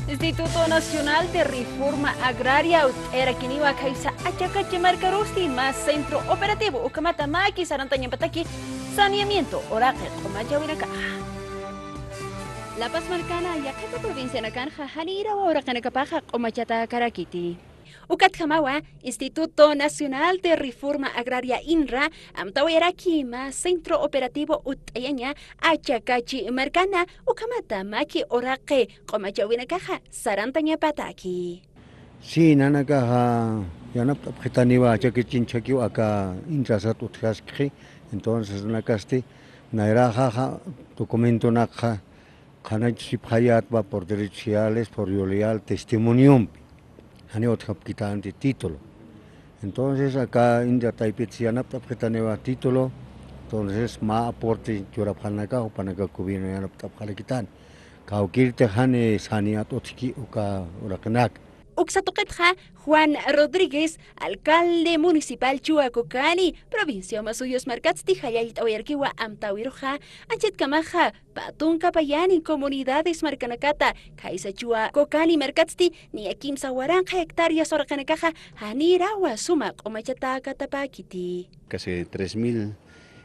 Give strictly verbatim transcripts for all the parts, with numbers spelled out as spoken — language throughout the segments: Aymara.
Instituto Nacional de Reforma Agraria utt'ayarakiniwa khaysa Achakachi markarusti mä centro operativo ukhamata maki sarantañapataki saneamiento uraqi q'umachawinakaxa. La Paz markana yaqhipa provincianakanxa janirawa uraqinakapaxa q'umachatäkarakiti. Ukatjamawa Instituto Nacional de Reforma Agraria, INRA, amtawayaraki mä centro operativo utt'ayaña Achakachi markana ukhamata maki uraqi q'umachawinakaxa sarantañapataki. Sí, nanakaxa yanapt'apxitaniwa Achakachin chhakiw aka INRA sat utjaskxi. Entonces nanakasti nayraxaxa documentonakxa qhanachasipxayätwa por derechos sociales, por violal, testimoniompi. Janiw utjapkitänti título. Entonces aka INRA taypit yanapt'apxitaniwa título. Entonces mä aporte churapxanakax jupanakax gobierno yanapt'apxarakitani. Kawkïrtix jani sani at'utjki uka uraqinak. Uksa tuqitxa Juan Rodríguez, alcalde municipal Chua Cocani, provincia Omasuyos markatsti jallallt'awayarakiwa amtäwiruxa, anchitkamaxa pä tunka payani comunidades markanakata, khaysa Chua Cocani markatsti niya kimsa waranqa hectáreas uraqinakaxa janirawa suma q'umachatäkatapäkiti. Casi tres mil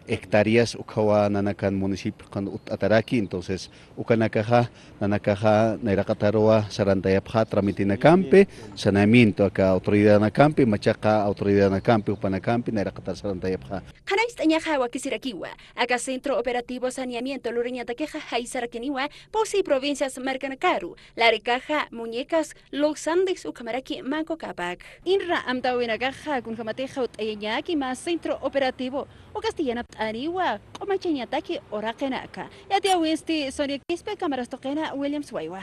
hectáreas ukhawa nanakan municipio qan utt'ataraki, entonces ukanakaxa nanakaxa nayraqataruwa sarantayapxä tramitinakampi, saneamiento aka autoridadnakampi, machaqa autoridadnakampi, jupanakampi nayraqatar sarantayapxä. Qhanañcht'añaxa wakisirakiwa, aka centro operativo saneamiento lurañatakixa jaysarakiniwa pusi provincias markanakaru, Larecaja, Muñecas, Los Andes ukhamaraki Manco Cápac. INRA amtawinakaxa kunjamatixa utt'ayañäki mä centro operativo ukasti yanapt'aniwa q'umachañataki uraqinaka. Yatiyäwisti Sonia Quispe, cámaras tuqina Williams Waywa.